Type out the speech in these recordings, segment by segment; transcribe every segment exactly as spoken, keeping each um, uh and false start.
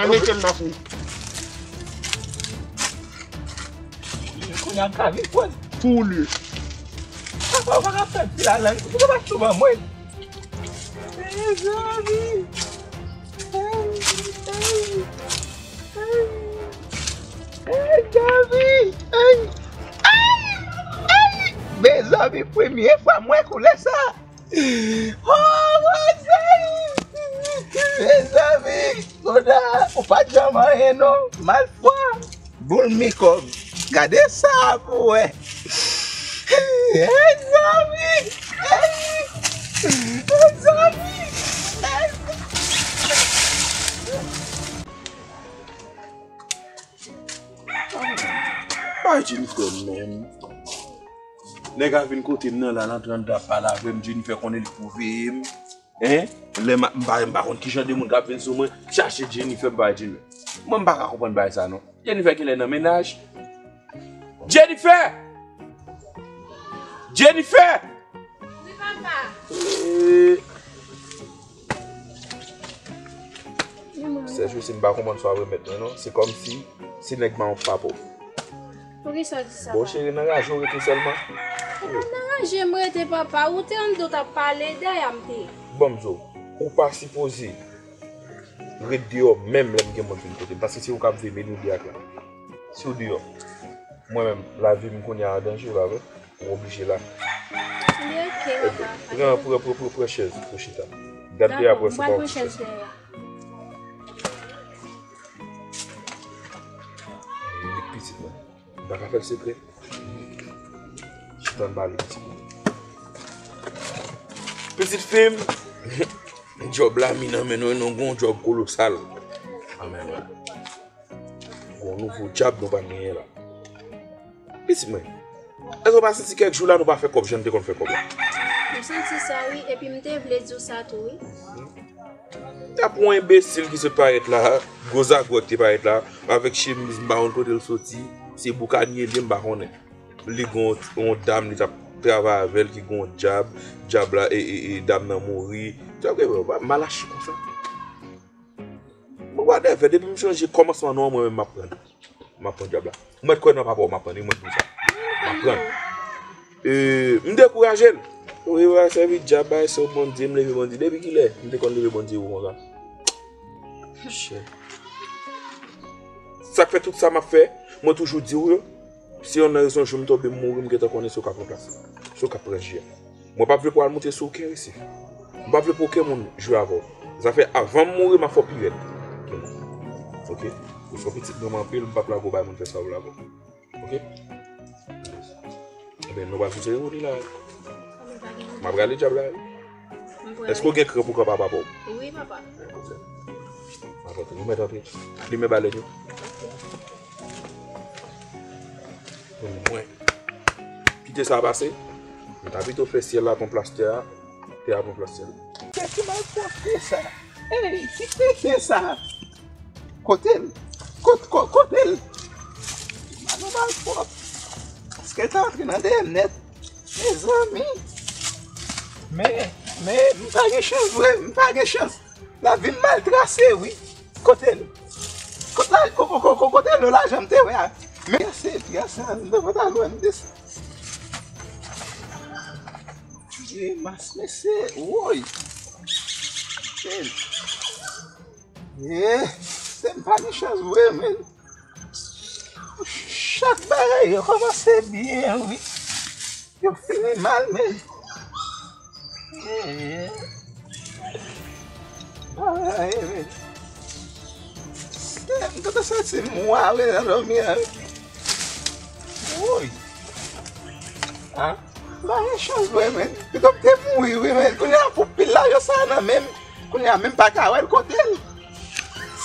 Mete l nan fou. Kounye a m ka vin pran. Pou li. Papa, ou pa ka fè pil a lang. Ou pa tou ban mwen. Mezanmi. Ay, ay, ay. Ay, David. Ay. Ay, ay. Mezanmi, premye fwa m wè koulè sa. Oh, Bondye! Mezanmi, Koda, ou pa t janm anyen non, malfwa. Boul mikòb. Gade sa pou wè. Mezanmi! Mezanmi! Ay, Jennifer menm. Nèg la vin kote m nan la, l antre anndan ap pale avè m, Jennifer konnen li pou veye m. Hein? Lè m, m pa, m pa konn ki jan de moun k ap vin sou mwen, chache Jennifer, m pa wè Jennifer. Mwen, m pa ka konprann bagay sa non. Jennifer genlè nan mennaj. Jennifer! Jennifer! Wi, papa. Eh. Sèjousi m pa konprann sa w ap remèt mwen non. Se kòmsi se nèg mawon k pa pòv. Poukisa w di sa? Bon, cheri, nan raje w rete sèlman. E pa nan raje m rete, papa. Ou te anndan w t ap pale, dèyè a m te ye. Bon, m di w, ou pa sipoze ret deyò menm lè m gen moun vin kote m, paske se ou k ap veye m, e nou de ak la. Si w deyò, mwen menm, lavi m kounye a an danje, pa vre? Ou oblije la. Li oke, papa. Pran, pran, pran, pran, pran chèz pou chita. Gad dèyè a pou wè si w pa wè chèz dèyè. Limit pitit mwen. M pa ka fè l sekrè. Chita anba li pitit mwen. Pitit fi m, djòb la mi nan men nou, nou gon djòb kolosal. Anmè mwen. Gon nouvo djab nou pral genyen la. Pitit mwen, èske w pa santi kèk jou la nou pa fè kòb jan n te konn fè kòb la? M santi sa wi, epi m te vle di w sa tou wi. T ap yon enbesil ki sot parèt la, gwo zagwè ki te parèt la, avèk chemiz m pa konn kote l soti, se boukanye l ye m pa konnen. Li gon yon dam li t ap travay avè l ki gon djab, djab la, e, e, e dam nan mouri. Djab gen malachi konsa. Bon, whatever, depi m chanje kòmansman non an, mwen menm m ap pran. M ap pran djab la. Ou mèt kwè nan papa w, m ap pran, e mwen k di w sa. M ap pran. E, m dekouraje l. Wi, w a sèvi djab, bay, se w Bondye, m leve Bondye. Depi kilè m te konn leve Bondye pou konsa? Chè. Sa k fè tout sa m ap fè, mwen toujou di w yo, se yonn nan rezon jou m tonbe m mouri, m gentan konnen se w k ap ranplase. Se w k ap pran ji a. Mwen p ap vle pou w al moute sou okenn resi. Mwen p ap vle pou okenn moun jwe avè w. Zafè avan m mouri, m ap fè w pi rèd. Ok? Ou se yon pitit mwen anpil, m p ap lage w bay moun fè sa w vle avè w. Ok? Ebyen, nou pral sou seremoni la. M ap rale djab la. Èske w gen kran pou kanpe a papa w? Wi, papa. M ap antre. Nou mèt antre. Limen balèn yo. Pou mwen. Kite sa pase. M ta pito fè syèl la pran plas tè a, tè a pran plas syèl. Tèt ou mal pwòpte sa. Ey, ki kretyen sa? Kote l? Kot-, ko-, kote l? Mal ou mal pwòp. Paske l ta antre nan dèyè m nèt. Mezanmi. Men, men, m pa gen chans vre, m pa gen chans. Lavi m mal trase, wi. Kote l? Kot la, ko-, ko-, ko-, ko-, kote l, lajan m te wè a? Men, se, se, se, m te kontan lwen, m te. Grimas, mesye, woy. Shit. Eh, se m pa gen chans vre, men. Chak bagay yo kòmanse byen, wi. Yo fini mal, men. Eh. Bagay, men. Se m t ap santi m wa, wi, nan dòmi a, wi. Woy. Ah. M pa gen chans vre, men. Pito m te mouri, wi, men. Kounye a pou pil lajan sa nan men m. Kounye a menm pa ka wè l kote l.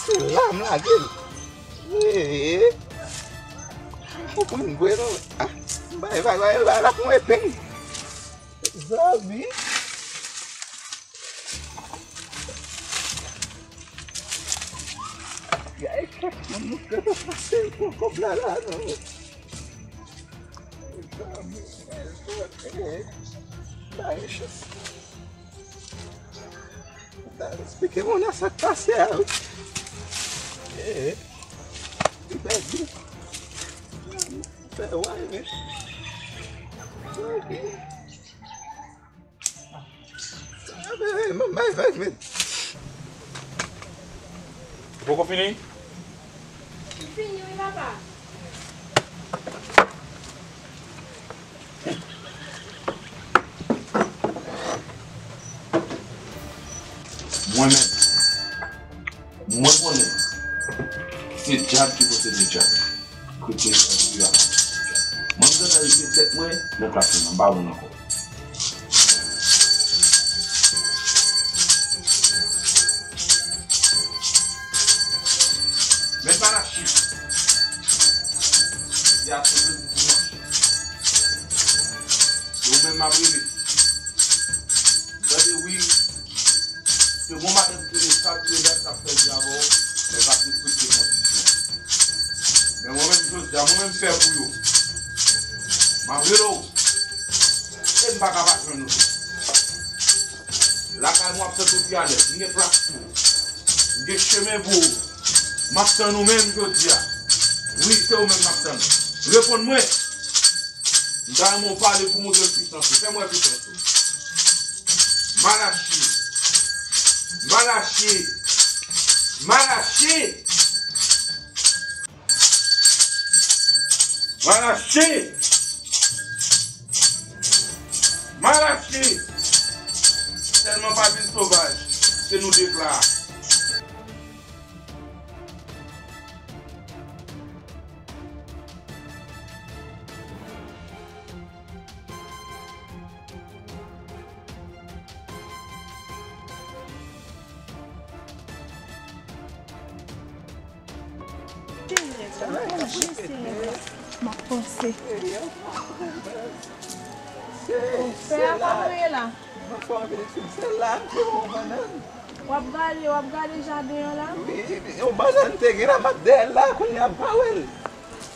Se la m lage l. Ee. M konprann vre, non. Ah, bay, bay, bay, bay, la pou mwen epeng. Zanmi. Gay, kèk moun nou fè pase l pou kòb la, la, non. Bay chans. Eksplike moun nan sa k pase a, wi. Eh, li pèdi. Fè wè, men. Bay, bay, men. Ou poko fini? M fini, wi, papa. Mwen menm, mwen konnen se dyab ki posede dyab. Kote sa di a? Mwen gentan rete tèt mwen nan klas la, m pa bon ankò. Mèt Malachi, y a tout moun ki manche. Se ou menm m ap rele. Tande wi. Se bon maten ki te de sa ki de dat ap pèdi avè w, men pa t respekte kondisyon. Men mwen menm jodi a, mwen menm fè pou yo. M ap rele w. E m pa ka pa jwenn ou tou. Lakay mwen w ap santi w pi alèz. M gen plas pou ou. M gen chemen pou ou. M ap tann ou menm jodi a. Wi, se ou menm m ap tann. Reponn mwen. M ta renmen w pale pou montre m pisans ou. Fè m wè pisans ou. Malachi. Malachi. Malachi. Malachi. Malachi. Sèlman pa vin sovaj. Se nou de pla. M ap panse. Pè a, kòman ye la? Anfòm, pitit fi m, se la m te wè yon bannann. W ap gade, w ap gade jaden an la? Wi, yon bannann te gen la, m ap dèyè l la, kounye a m pa wè l.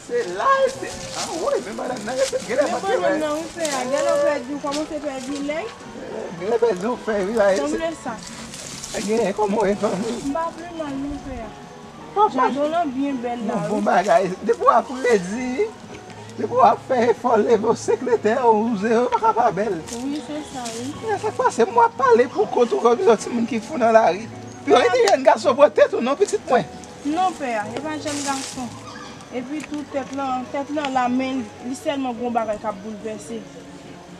Se la, e se, a woy, men bannann nan, gen lè m ap dèyè. Men bannann nan, wi, pè a, gen lè w pèdi, w kòmanse pèdi lèy. Gen lè pèdi yon fèy, wi, la, e se. Sanble sa. Gen, kòman w ye, fanmi? M pa pi mal, non, pè a. Papa. Jaden w lan byen bèl la, wi. Bon bagay. Depi w ap redi, depi w ap fè efò, leve w sekretè, ou wouze, ou pa ka pa bèl. Wi, se sa, wi. Men sa k pase, m w ap pale pou kont ou kòm yon timoun ki fou nan lari. Pi yon jèn gason pran tèt ou non, pitit mwen. Non, pè a, e pa jèn gason. Epi tou, tèt lan, tèt lan la, men li sèlman gen yon bagay k ap boulvèse.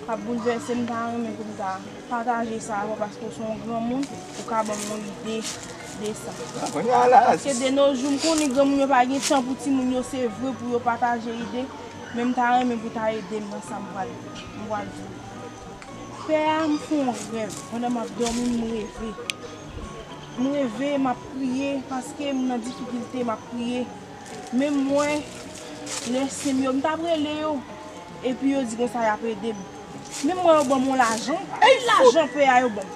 K ap boulvèse m, ta renmen pou m ta pataje sa avè w, paske w se yon granmoun, ou ka ban m yon ide de sa. Paske de nos jours, m konnen granmoun yo pa gen tan pou timoun yo, se vre, pou yo pataje ide, men m ta renmen pou w ta ede m nan sa m pral, m pral di w. Pè a, m fè yon rèv, pandan m ap dòmi, m reve. M reve, m ap priye, paske m nan difikilte, m ap priye. Men m wè lè se m yo, m t ap rele yo, epi yo di konsa y ap ede m. Men m wè yo ban m yon lajan, anpil lajan pè a yo ban m.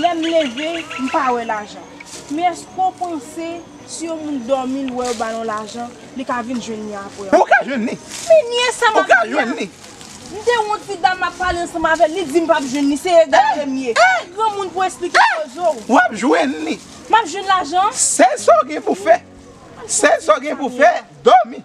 Lè m leve, m pa wè lajan. Men èske w panse si yon moun dòmi, l wè yo ba l yon lajan, li ka vin jwenn li apre? Ou ka jwenn li. Men nyè sa m ap di a. Ou ka jwenn li. M te wè yon ti dam m ap pale ansanm avè l, li di m p ap jwenn li, se egare m ye. Granmoun pou esplike koze w. W ap jwenn li. M ap jwenn lajan an? Sèl sa w gen pou fè. Sèl sa w gen pou fè, dòmi.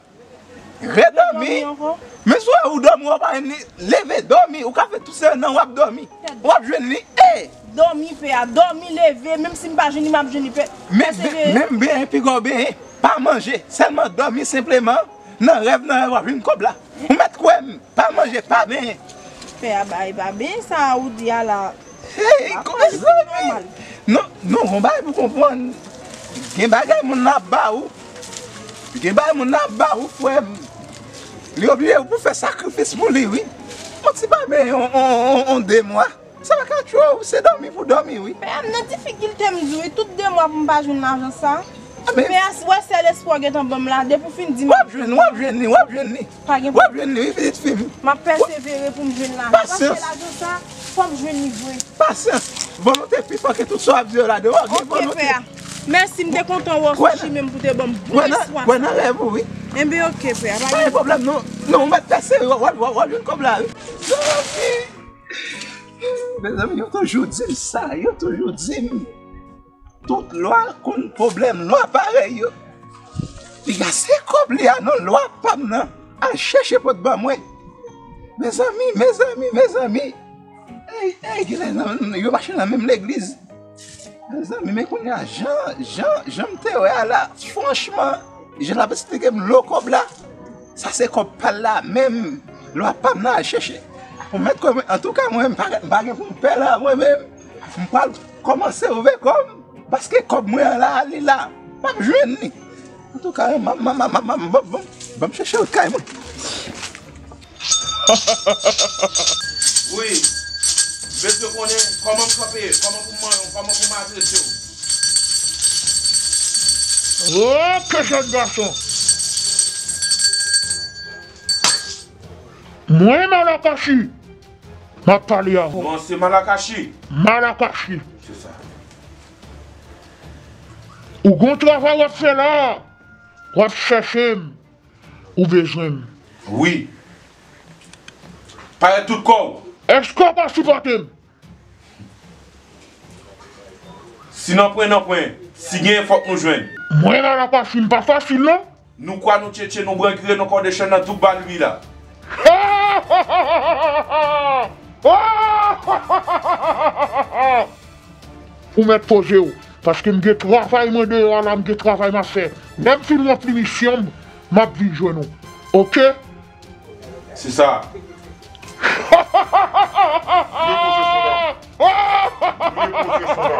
Redòmi. Redòmi ankò? Men si w dòmi, w pa jwenn li, leve, dòmi. Ou ka fè tout se nan w ap dòmi. W ap jwenn li. E! Dòmi, pè a, dòmi, leve, menm si m pa jwenn li, m ap jwenn li, pè. Men, men, men, piga w benyen, pa manje, sèlman dòmi senpleman, nan rèv, nan rèv w ap jwenn kòb la. Ou mèt kwè m, pa manje, pa benyen. Pè a, bay, pa benyen sa ou di a la. Hey, kòman zanmi? Non, non, gon bagay pou konprann. Gen bagay moun nan ap ba ou. Gen bagay moun nan ap ba ou, frè m. Li oblije pou fè sakrifis pou li, wi. Yon ti bagay, yon, yon, yon, yon de mwa. Sa pa ka tchwe w, se dòmi pou dòmi, wi. Pè a, m nan difikilte, m di w, wi, tout de mwa pou m pa jwenn lajan sa. Pè a, wè sèl espwa w gentan ban m la, depi w fin di m. W ap jwenn, w ap jwenn li, w ap jwenn li. Pa gen pwoblèm. W ap jwenn li, wi, pitit fi m. M ap pèsevere pou m jwenn lajan. Paske lajan sa, fò m jwenn li vre. Pasyans. Volonte pi fò ke tout sa w ap di yo la deyò. Gen volonte. Ok, pè a. Mèsi, m te kontan wè w sou chimen m pou te ban m bon espwa sa. Wè nan rèv ou, wi. Enben, ok, pè a. Pa gen pwoblèm, non. Non, ou mèt pèsevere, w ap, w ap, w ap jwenn kòb la, wi. Zanmi. Mezanmi, yo toujou di m sa, yo toujou di m. Tout lwa konn pwoblèm lwa parèy yo. Piga se kòb li a non, lwa pa m nan. Al chèche pot ban mwen. Mezanmi, mezanmi, mezanmi. Ey, ey, genlè nan, yo mache nan menm legliz. Mezanmi, men kounye a, jan, jan, jan m te wè a la, franchman, jan l ap esplike m lo kòb la, sa se kòb pa l la menm, lwa pa m nan al chèche. Ou mèt kwè mwen, antouka, mwen, m pa, m pa gen pou m pè la, mwen menm, m pral kòmanse ouvè kò m, paske kòb mwen an la, li la, m ap jwenn li. Antouka, m, m, m, m, m, m, m, m, m chèche wout kay mwen. Wi. M bezwen konnen kòman m kanpe, kòman pou m manyen w, kòman pou m adrese w. Ok, jèn gason. Mwen, Malakachi, m ap pale avè w. Non, se Malakachi. Malakachi. Se sa. Ou gon travay w ap fè la, w ap chèche m. Ou bezwen m. Wi. Parèt tout kò w. Èske w ka sipòte m? Si nanpwen, nanpwen. Si genyen, fòk nou jwenn. Mwen, Malakachi, m pa fasil, non. Nou kwa, nou tchetche, nou brangire, nou kòde chenn nan doub bal wi la. Ou mèt poze w, paske m gen travay mwen deyò a la, m gen travay m ap fè. Lè m fin wont li misyon m, m ap vin jwenn ou. Oke? Se sa. Repoze sou la. Repoze sou la.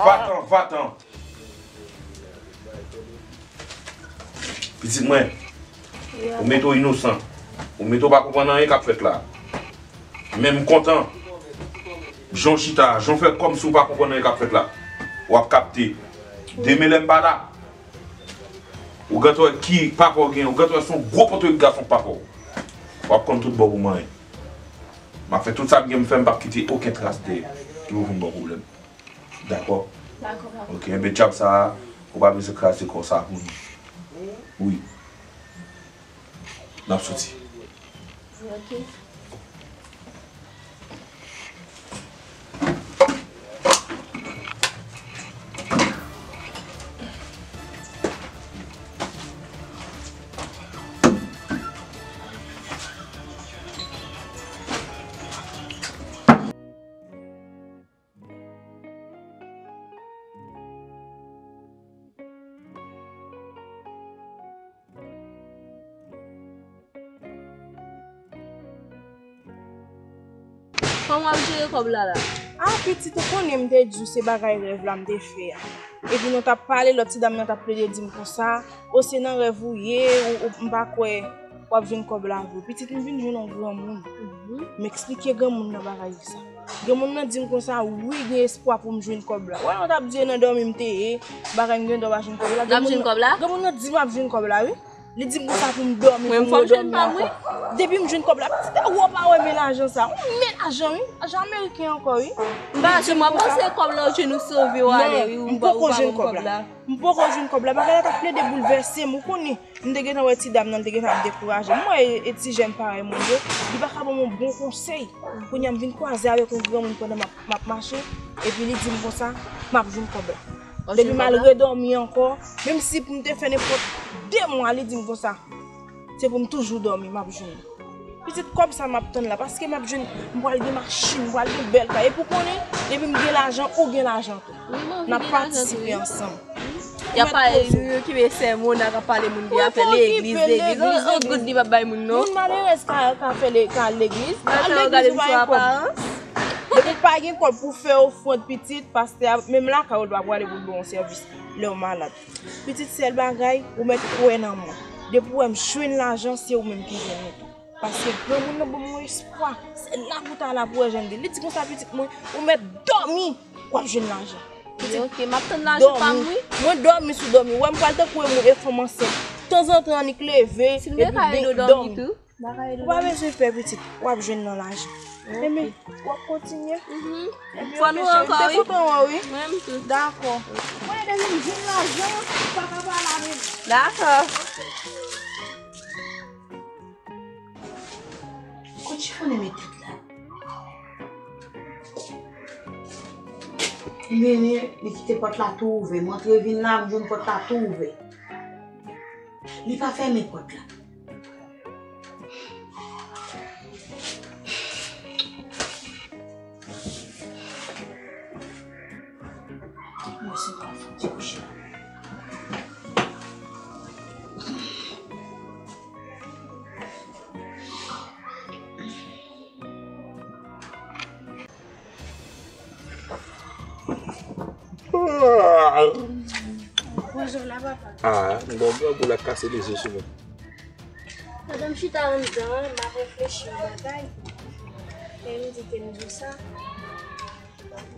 Vatan, vatan. Pitit mwen, ou mete w inosan. Ou mete w pa konprann anyen k ap fèt la. Men m kontan. Jan w chita, jan w fè kòmsi w pa konprann anyen k ap fèt la. W ap kapte. Demen lè m pa la, ou gentan wè ki papa w gen, ou gentan wè se yon gwo pòtorik gason papa w. W ap konn tout bò pou manyen. M ap fè tout sa m gen m fè, m p ap kite okenn tras dèyè ki pou vin ba w pwoblèm. Dakò? Dakò, papa. Ok, enben djab sa a, ou pa bezwen kraze kò sa a pou nou. Wi. N ap soti. Ok. Kòman w ap jere kòb la la? A, pitit, ou konnen m te di w se bagay rèv la m te fè a. Epi nou t ap pale, lòt ti dam nan t ap plede di m konsa, o se nan rèv ou ye, ou, ou, m pa kwè w ap jwenn kòb la vre. Pitit, m vin jwenn yon granmoun. Mhm. M eksplike granmoun nan bagay sa. Granmoun nan di m konsa, wi, gen espwa pou m jwenn kòb la. Wè, nou t ap di e nan dòmi m te ye, bagay m gen dwa pa jwenn kòb la. N ap jwenn kòb la? Granmoun nan di m ap jwenn kòb la, wi. Li di m konsa pou m dòmi, pou m redòmi ankò. Depi m jwenn kòb la, pitit, ou pa wè men lajan sa. Ou men lajan, wi. Lajan ameriken ankò, wi. M pa, se mwen panse kòb la ou jwenn ou sove w ale, wi. Non, m poko jwenn kòb la. M poko jwenn kòb la. Bagay la t ap plede boulvèse m, ou konnen. M te gentan wè ti dam nan, li te gentan ap dekouraje m. M wè e, e ti jèn parèy mwen yo, li pa ka ban m yon bon konsèy. Kounye a m vin kwaze avèk yon granmoun pandan m ap, m ap mache, epi li di m konsa, m ap jwenn kòb la. Depi m al redòmi ankò, menm si pou m te fè nenpòt de mwa, li di m konsa, se pou m toujou dòmi, m ap jwenn li. Pitit, kòb sa m ap tann la, paske m ap jwenn, m pral gen machin, m pral gen bèl kay. Epi w konnen, depi m gen lajan, ou gen lajan tou. N ap patisipe ansanm. Y ap pale, nou okipe sè Mona k ap pale moun ki ap fè legliz, legliz. Yon goud li p ap bay moun, non. Moun malerèz ka, ka fè le, ka al legliz. Al legliz pa gen kòb. Depi pa gen kòb pou fè ofrann pitit, pastè a, menm lakay ou dwa prale pou l ba w yon sèvis lè w malad. Pitit, sèl bagay, ou mèt kwè nan mwen. Depi w wè m jwenn lajan, se ou menm ki jwenn li tou. Paske granmoun nan ban m yon espwa. Se la pou ta la pou wè jan l di. Li di konsa, pitit mwen, ou mèt dòmi, w ap jwenn lajan. Pitit, ok, m ap tann lajan pa m, wi. Mwen dòmi sou dòmi. Wè m pral tankou e moun, e fanm ansent. Tanzantan, annik leve, epi dòmi. Ou pa bezwen pè, pitit. W ap jwenn nan lajan. Ok. Enben, w ap kontinye. Fò nou ankò, wi. M te kontan wè w, wi. Mwen menm tou. Dakò. Mwen, depi m jwenn lajan, m pa ka pa la menm. Dakò. Kot chifonnen met tèt la? Li mennen, li kite pòt la tou ouvè. M antre vin la, m jwenn pòt la tou ouvè. Li pa fèmen pòt la. Mwen se pa fouti kouche. Bonjou la, papa. Ah, m gon grangou la kase leze sou mwen. Pandan m chita anndan an, m ap reflechi yon bagay. E m di ke m di w sa.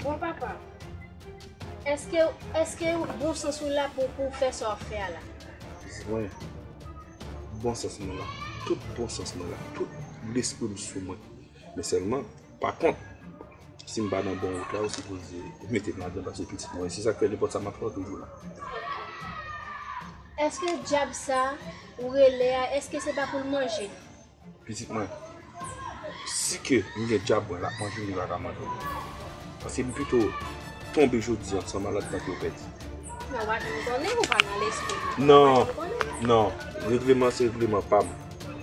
Bon, papa, èske, èske bon sans ou la pou, pou w fè sa w ap fè a la? Mwen, bon sans mwen la. Tout bon sans mwen la. Tout lespri m sou mwen. Men sèlman, pa kont, si m pa nan bon wout la, ou sipoze mete m ladan, paske pitit mwen, se sa k fè nenpòt sa m ap fè, w toujou la. Èske dyab sa ou rele a, èske se pa pou l manje? Pitit mwen, si ke m gen dyab mwen, l ap manje m, li pa ka manje m. Paske m pito tonbe jodi a ansanm a lòt tan ke w pèdi. Nan, w pa janm konnen, ou pa nan lespri. Non, non. Regleman se regleman pa m.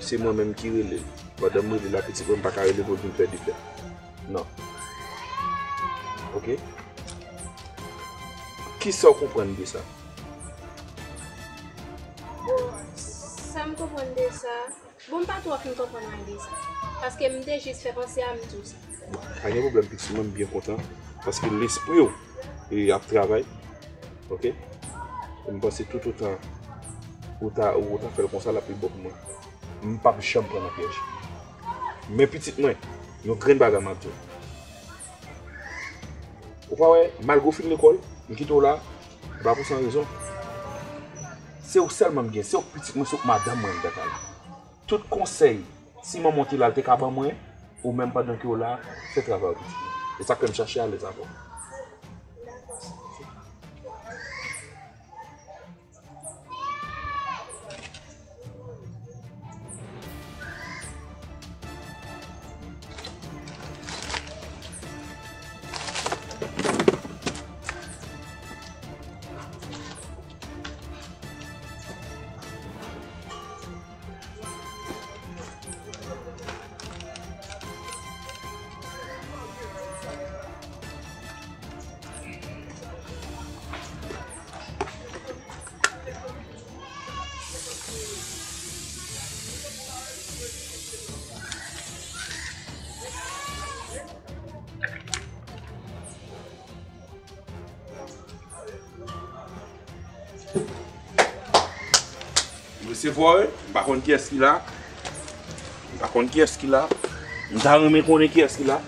Se mwen menm ki rele l. Pandan m rele l la, pitit mwen, m pa ka rele pou l vin fè defèt. Non. Oke? Kisa w konprann de sa? Bon, sa m konprann de sa, bon, m pa twò fin konprann anyen de sa. Paske m te jis fè panse a m di w sa. Bon, pa gen pwoblèm, pitit mwen, m byen kontan. Paske lespri w, e, ap travay. Oke? E m panse toutotan ou ta, ou ta fè l konsa, l ap pi bon pou mwen. M p ap janm pran nan pyèj. Men pitit mwen, yon grenn bagay m ap di w. Ou pa wè, malgre w fin lekòl, m kite w la, e pa pou san rezon. Se ou sèlman m gen, se ou k pitit mwen, se ou k madanm mwen m t ap pale. Tout konsèy, si manman w te la, l te ka ban mwen, ou menm pandan ke w la, fè travay ou pitit mwen. E sa k fè m chache alèz avè w. Resevwa, wi. M pa konn kiyès ki la. M pa konn kiyès ki la. M ta renmen konnen kiyès ki la.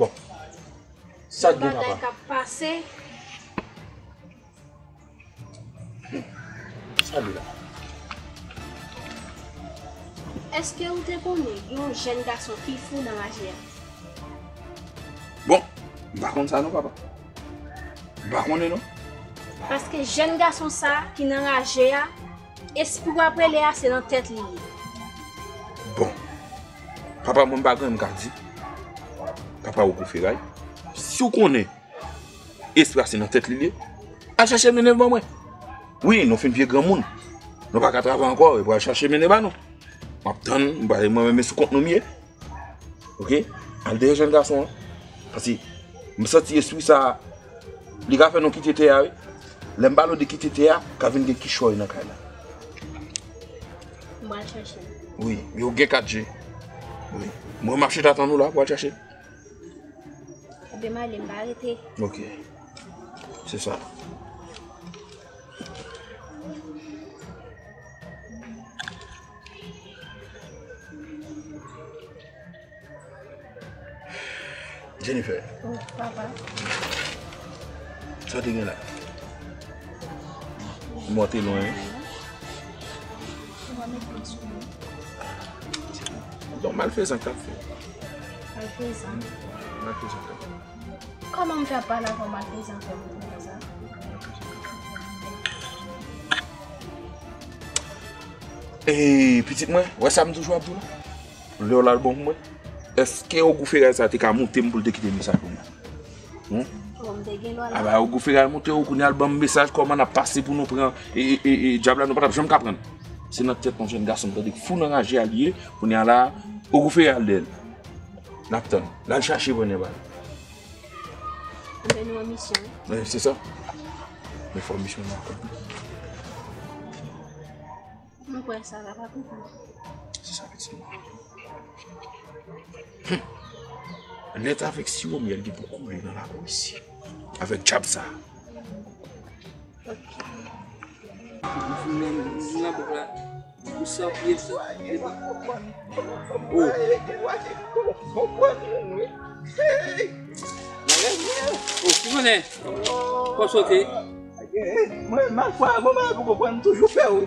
Bon. Sa k gen, papa? Bagay k ap pase. Sa li la? Èske ou te konnen gen yon jèn gason ki fou nan raje a? Bon, m pa konn sa non, papa. M pa konnen non. Paske jèn gason sa ki nan raje a, espri w ap rele a, se nan tèt li ye. Bon, papa, mwen m pa gen anyen m ka di. Papa, ou kou feray. Si w konnen espri a se nan tèt li l ye, al chache mennen l ban mwen. Wi, nou fin vye granmoun. Nou pa ka travay ankò, epi al chache mennen ban nou. M ap tann, m pa, mwen menm, e sou kont nou m ye. Oke? Al dèyè jèn gason an. Paske m santi espri sa a, li ka fè nou kite tè a, wi. Lè m pale w de kite tè a, ka vin gen kichòy nan kay la. M pral chache l. Wi, yo gen kat je. Wi. Mwen m ap chita tann ou la pou al chache l. Ebyen, m ale, m pa rete. Oke. Se sa. Jennifer. Oh, papa. Sa w te gen la? Mò te lwen, wi. Ou pa met lwil sou li. Donk, malfezan k ap fè. Malfezan? Malfezan k ap fè. Kòman m fè ap pale avè w malfezan fè m konsa? E pitit mwen, wè sa m toujou ap di w la? Lè w l al bon pou mwen, èske ogou feray sa te ka moute m pou l te kite mesaj pou mwen? Hmm? Bon, m te gen lwa la. Aba, ogou feray moute w, kounye a l ban m mesaj kòman n ap pase pou nou pran e, e, e, e dyab la, nou pa t ap janm ka pran l. Se nan tèt yon jèn gason m tande k fou nan raje a l ye, kounye a la, ogou feray al dèyè l. N ap tann. L al chache pran nèg ba l. Anben nou an misyon. Wi, se sa. Men fò misyon nan ankò. Mwen kwè sa la pa konplis. Se sa pitit mwen. Hum. Nèt avèk siwo myèl ki pou koule nan lakou isi. Avèk dyab sa. Ok. Nan bouk la. Ou sa piye sa. Oh. Oh, ki konnen? Kò sote. Mwen, malfwa, bon bagay pou konprann, m toujou pè w.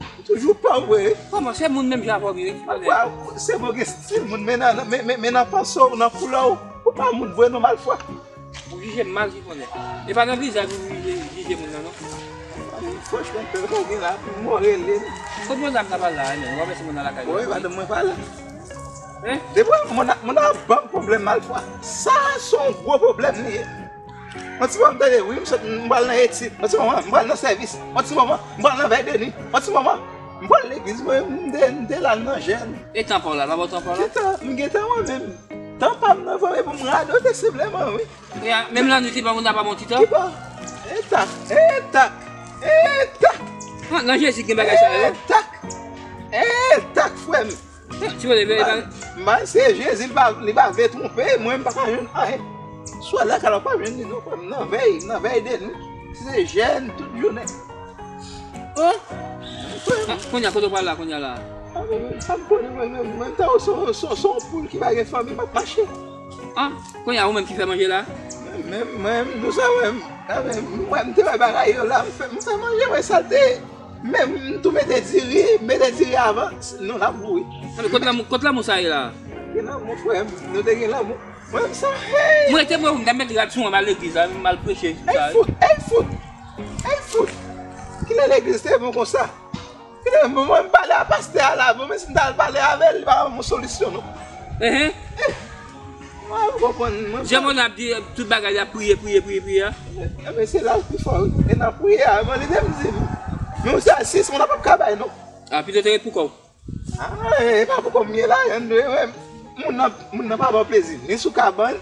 M toujou pè w vre. Kòman, se moun menm jan avè w, wi, ki konnen. Malfwa, se bon gen stil moun, men nan, men, men, men nan panse w, nan koulè w, ou pa moun vre non, malfwa. Ou jije m mal, ki konnen. E pa nan vizaj ou jije, jije moun nan, non. Franchman, pè, pa gen la, pou mwen rele. Kot moun nan ta pale la, men, ou pa wè se moun nan lakay la. Wi, madanm mwen pa la. Hein? Depi moun nan, moun nan ap ban m pwoblèm, malfwa. Sa se yon gwo pwoblèm li ye. Yon ti moman m tande, wi, m sot, m pral nan etid. Yon ti moman, m pral nan sèvis. Yon ti moman, m pral nan vèy de nwi. Yon ti moman, m pral legliz, mwen, m te, m te la nan jèn. E tan pa w la, l ap ba w tan pa w la? Gentan, m gentan mwen menm. Tan pa m nan, fò e pou m radote senpleman, wi. Ya, menm lannwit, li pa moun nan pa bon ti tan? Ki pa? Entak, entak, entak. Ah, nan Jezi gen bagay sa yo. Entak, entak, frè m. Ti bòlè, men, men, se Jezi, li pa, li pa vle twonpe, mwen, m pa ka jwenn anyen. Swa lakay la, w pa jwenn li non, frè m, nan vèy, nan vèy de nwi. Se jèn tout jounen. Oh! Ah, kounye a, kote w pral la, kounye a la? Ah, mwen, mwen, sa m konnen, mwen, mwen, mwen, ta w se, se, se yon poul ki pa gen fanmi, m ap mache. Ah, kounye a, ou menm ki fè manje la? Mwen, mwen, mwen, nou sa, mwen, ah, mwen, mwen, m te wè bagay yo la, m fè, m fè manje, mwen, sa l te ye. Men m tou mete diri, mete diri avan, nou n ap mouri. Kote lanmou, kote lanmou sa ye la? Gen lanmou, frè m, nou te gen lanmou. Mwen, sa, hey! Mwen rete mwen, m t ap met rad sou mwen, m al legliz la, m al preche. Ey, fout, ey, fout, ey, fout. Kilè legliz te bon konsa? Kilè, mwen, mwen, m pale a pastè a la, bon, men si m t al pale avè l, li pa ban m yon solisyon, non. Enhen. Mwen konprann, mwen. Jan moun ap di, tout bagay la, priye, priye, priye, priye a. Enben, se la l pi fò, wi. E nan priyè a, mwen, li te m di m, men ou se a sis moun nan p ap ka bay, non. Ah, pito te ret pou kò w. Ah, e pa pou kò m ye la, moun nan, moun nan pa ba w plezi, ni sou kabann,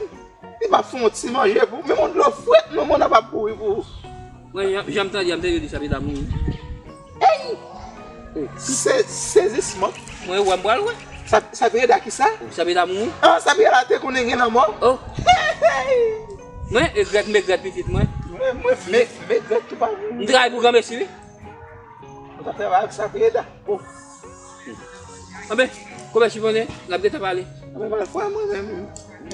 li p ap fè yon ti manje pou ou, menm yon dlo frèt, non, moun nan p ap kouri pou ou. Mwen, jan, jan m tande, jan m tande yo di sa, pito a mouri. Ey! Oh. Se, sezisman. Mwen wè m pral wè. Sa, sa vre da ki sa? Oh, sa vre da mouri. Ah, sa vre la te konnen gen lanmò. Oh. Mwen, egrèt, m egrèt pitit mwen. Mwen, mwen, m, m egrèt tou pa mouri. M travay pou granmesi, wi. Ou ta travay ak sa vre da. Oh. Anben, konbyen ti konnen, n ap gentan pale. Anben, malfwa, mwen menm.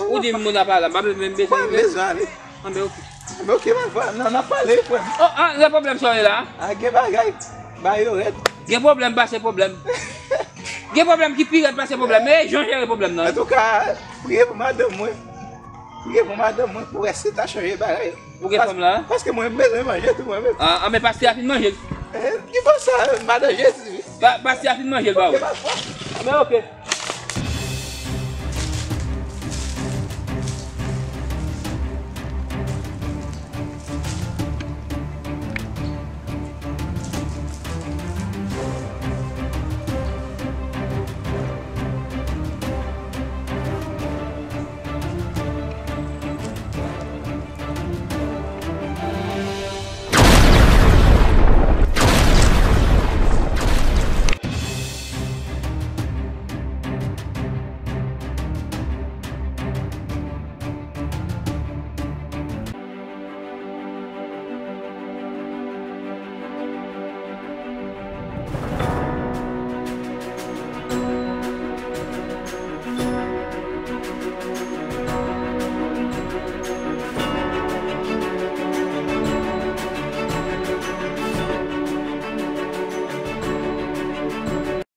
Ou di moun ap pale, m pa menm bezwen. Mwen bezwen ale. Anben, oke. Anben, oke, malfwa, n a, n a pale, frè m. Oh, ah, gen pwoblèm sa w ye la? Ah, gen bagay. Ba yo rèd. Gen pwoblèm pase pwoblèm. Gen pwoblèm ki pi rèd pase pwoblèm. Men jan w jere pwoblèm nan. Antouka, priye pou madanm mwen. Priye pou madanm mwen pou wè si l ta chanje bagay. Ou gen fanm la? Paske mwen, m bezwen manje tou mwen menm. Ah, ah, men pastè a fin manje l. Eh, ki fò sa, madan Jezi? Pa, pastè a fin manje l ba ou. Oke, pa fò. Men oke.